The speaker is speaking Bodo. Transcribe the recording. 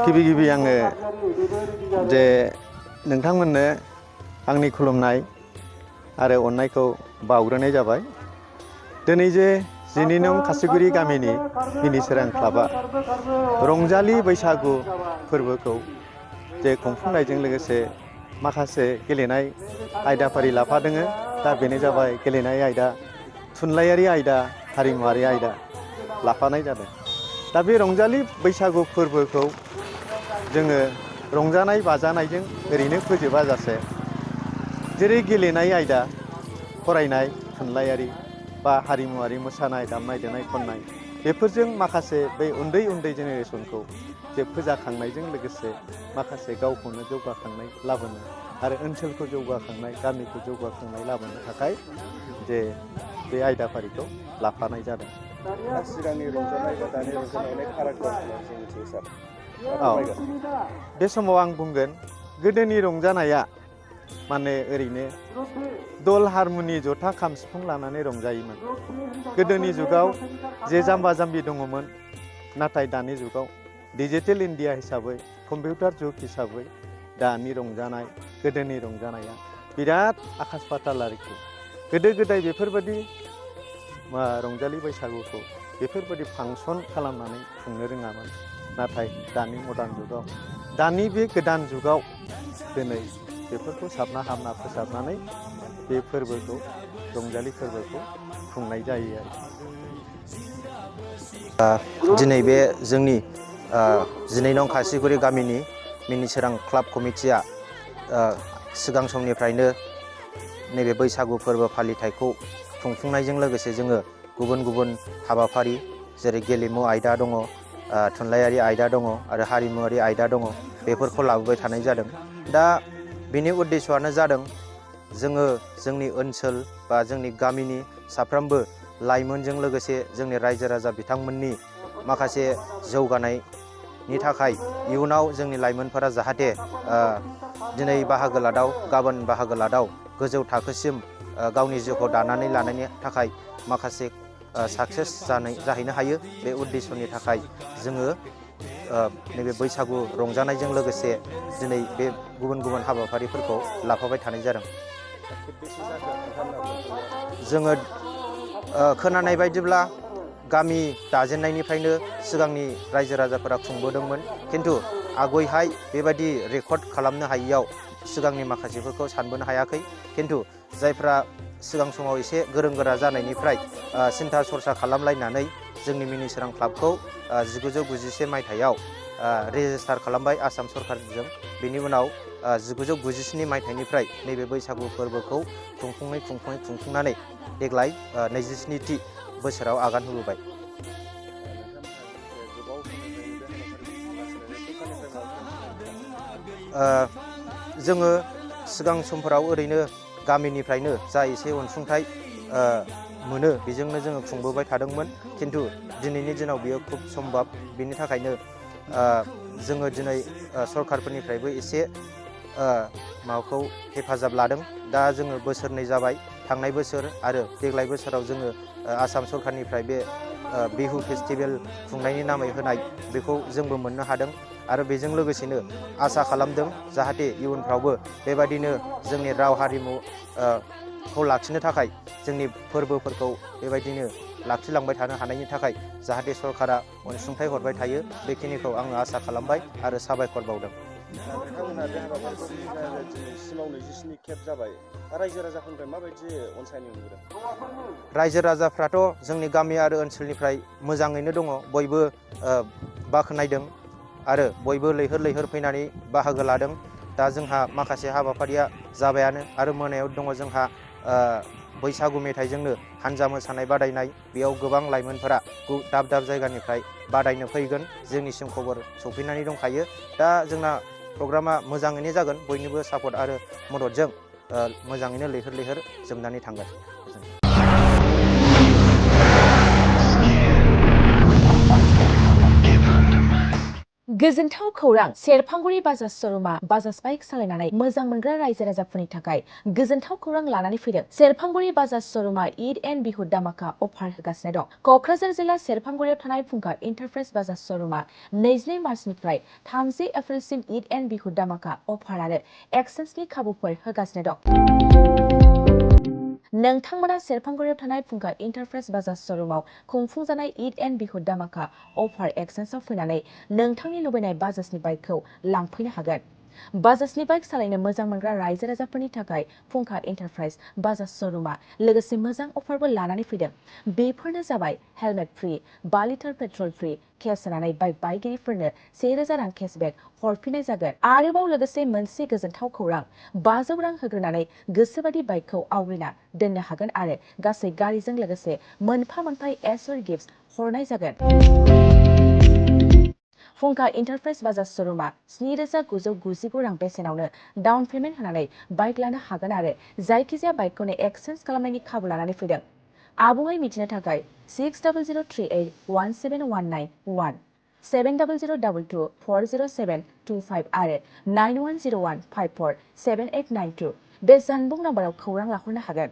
गिबि गिबि आङो जे नोंथांमोननो आंनि खुलुमनाय आरो अननायखौ बावग्रोनाय जाबाय। दिनै जे 12 नं खासिगुरि गामिनि मिनिसोरां क्लाबा रंजालि बैसागु फोरबोखौ जे खुंफुंनायजों लोगोसे माखासे गेलेनाय आयदाफारि लाफादों। दा बेनो जाबाय गेलेनाय आयदा, थुनलाइयारि आयदा, हारिमुवारि आयदा लाफानाय जादों। दा बे रंजालि बैसागु फोरबोखौ जोङो रंजानाय बाजानायजों ओरैनो फोजोबा जासे जेरै गेलेनाय आयदा, फरायनाय, थुनलाइयारि बा हारिमुवारि मोसानाय, दामनाय देनाय, खननाय बेफोरजों माखासे बै उन्दै उन्दै जेनेरेसनखौ जे फोजाखांनायजों लोगोसे माखासे गावखौनो जौगाखांनाय लाबोनो आरो ओनसोलखौ जौगाखांनाय, गामिखौ जौगाखांनाय लाबोनो थाखाय जे बे आयदाफारिखौ लाफानाय जादों। सिगांनि रंजानाय बा दानि रंजानाय अनेक फाराग दं होननानै जों मिथियो सार। मा औ, फोरमायगोन? बे समाव आं बुंगोन गोदोनि रंजानाया माने ओरैनो दल, हारमुनि, जथा, खाम, सिफुं लानानै रंजायोमोन। गोदोनि जुगाव जे जाम्बा जाम्बि दङमोन, नाथाय दानि जुगाव डिजिटेल इन्डिया हिसाबै, कम्पिउटार जुग हिसाबै दानि रंजानाय, गोदोनि रंजानाया बिराद आकास फाताल आरोखि। गोदो गोदाय बेफोरबायदि रंजालि बैसागुखौ बेफोरबायदि फांसन खालामनानै खुंनो रोङामोन। नाथाय दानि मडार्न जुगाव, दानि बे गोदान जुगाव दिनै बेफोरखौ साबना हामना फोसाबनानै बे फोरबोखौ, रंजालि फोरबोखौ खुंनाय जायो आरोखि। दिनै बे जोंनि 12 नं खासिगुरि गामिनि मिनिसोरां क्लाब कमिटिया सिगां समनिफ्रायनो नैबे बैसागु फोरबो फालिथायखौ खुंफुंनायजों लोगोसे जोङो गुबुन गुबुन हाबाफारि जेरै गेलेमु आयदा दङ, थुनलाइयारि आयदा दङ आरो हारिमुवारि आयदा दङ, बेफोरखौ लाबोबाय थानाय जादों। दा बिनि उद्देश्यआनो जादों जोङो जोंनि ओनसोल बा जोंनि गामिनि साफ्रोमबो लाइमोनजों लोगोसे जोंनि रायजो राजा बिथांमोननि माखासे जौगानायनि थाखाय इयुनाव जोंनि लाइमोनफोरा जाहाथे दिनै बाहागो लादाव, गाबोन बाहागो लादाव गोजौ थाखोसिम गावनि जिउखौ दानानै लानायनि थाखाय माखासे साक्सेस जाहैनो हायो। बे उद्देश्यनि थाखाय जोङो नैबे बैसागु रंजानायजों लोगोसे दिनै बे गुबुन गुबुन हाबाफारिफोरखौ लाफाबाय थानाय जादों। खेबबेसे जाखो खोन्थानो हागोन खुंनाया? जोङो खोनानाय बायदिब्ला गामि दाजेननायनिफ्रायनो सिगांनि रायजो राजाफोरा खुंबोदोंमोन, खिन्थु आगयहाय बेबायदि रेकर्ड खालामनो हायियाव सिगांनि माखासेफोरखौ सानबोनो हायाखै। खिन्थु जायफ्रा सिगां समाव एसे गोरों गोरा जानायनिफ्राय सिन्था सरसा खालामलायनानै जोंनि मिनिसोरां क्लाबखौ 1991 मायथाइयाव रेजिस्टार खालामबाय आसाम सरकारजों। बेनि उनाव 1997 मायथाइनिफ्राय नैबे बैसागु फोरबोखौ खुंफुंनानै देग्लाय 27थि बोसोराव आगान होबोबाय। नोंथांमोनहा गोबाव समनिफ्रायनो बे हाबाफारिखौ खुंगासिनो, बे सरखारनिफ्राय माबाफोर अनसुंथाइ मोनदों नामा? जोङो सिगां समफोराव ओरैनो गामिनिफ्रायनो जा एसे अनसुंथाइ मोनो बेजोंनो जोङो खुंबोबाय थादोंमोन। खिन्थु दिनैनि दिनाव बियो खुब सम्भब, बिनि थाखायनो जोङो दिनै सरकारफोरनिफ्रायबो एसे माबाखौ हेफाजाब लादों। दा जोङो बोसोरनै जाबाय, थांनाय बोसोर आरो देग्लाय बोसोराव जोङो आसाम सरकारनिफ्राय बे बिहु फेस्टिभेल खुंनायनि नामै होनाय बेखौ जोंबो मोननो हादों। आरो बेजों लोगोसेनो आसा खालामदों जाहाथे इयुनफ्रावबो बेबायदिनो जोंनि राव हारिमुखौ लाखिनो थाखाय, जोंनि फोरबोफोरखौ बेबायदिनो लाखिलांबाय थानो हानायनि थाखाय जाहाथे सरकारा अनसुंथाइ हरबाय थायो, बेखिनिखौ आङो आसा खालामबाय आरो साबायखर बावदों। नोंथांमोनहा बे हाबाफारिखौ दिनैसिमाव 27 खेब जाबाय। रायजो राजाफोरनिफ्राय माबायदि अनसायनाय मोनबोदों? रायजो राजाफ्राथ' जोंनि गामि आरो ओनसोलनिफ्राय मोजाङैनो दङ, बयबो बाख्नायदों आरो बयबो लैहोर लैहोर फैनानै बाहागो लादों। दा जोंहा माखासे हाबाफारिया जाबायानो आरो मोनायाव दङ जोंहा बैसागु मेथाइजोंनो हान्जा मोसानाय बादायनाय। बेयाव गोबां लाइमोनफोरा दाब दाब जायगानिफ्राय बादायनो फैगोन, जोंनिसिम खबर सफैनानै दंखायो। दा जोंना प्रग्रामा मोजाङैनो जागोन, बयनिबो सापर्ट आरो मददजों मोजाङैनो लैहोर लैहोर जोबनानै थांगोन। गोजोनथाव खौरां सेरफांगुरि बाजाज श'रुमा बाजाज बाइक सालायनानै मोजां मोनग्रा रायजो राजाफोरनि थाखाय गोजोनथाव खौरां लानानै फैदों। सेरफांगुरि बाजाज श'रुमा ईद एन्ड बिहु दामाका अफार होगासिनो दं। क'क्राझार जिल्ला सेरफांगुरियाव थानाय फुंखा इन्टारप्राइज बाजाज श'रुमा 22 मार्चनिफ्राय 30 एप्रिलसिम ईद एन्ड बिहु दामाका अफार आरो एक्सेन्सनि खाबुफोर होगासिनो दं। नोंथांमोना सेरफांगुरियाव थानाय फुंखा इन्टारप्राइज बाजाज श'रुमाव खुंफुंजानाय ईद एन्ड बिहु दामाका अफार एक्सेन्सआव फैनानै नोंथांनि लुबैनाय बाजाजनि बाइकखौ लांफैनो हागोन। बाजाजनि बाइक सालायनो मोजां मोनग्रा रायजो राजाफोरनि थाखाय फुंखा इन्टारप्राइज बाजाज श'रुमा लोगोसे मोजां अफारबो लानानै फैदों। बेफोरनो जाबाय helmet free, 5 litre petrol free, case होनानै बाइक बायगिरिफोरनो 1000 रां केसबेक हरफिननाय जागोन। आरोबाव लोगोसे मोनसे गोजोनथाव खौरां 500 रां होग्रोनानै गोसोबादि बाइकखौ आवग्रिना दोननो हागोन आरो गासै गारिजों लोगोसे मोनफा मोनफा एसर गिफ्ट हरनाय जागोन। फुंखा इन्टारप्राइज बाजाज श'रुमा 7999 रां बेसेनावनो डाउन पेमेन्ट होनानै बाइक लानो हागोन आरो जायखिजाया बाइकखौनो एक्सचेन्ज खालामनायनि खाबु लानानै फैदों। आबुङै मिथिनो थाखाय 6003817191 7002240725 आरो 9101547892 बे जानबुं नाम्बाराव खौरां लाहरनो हागोन।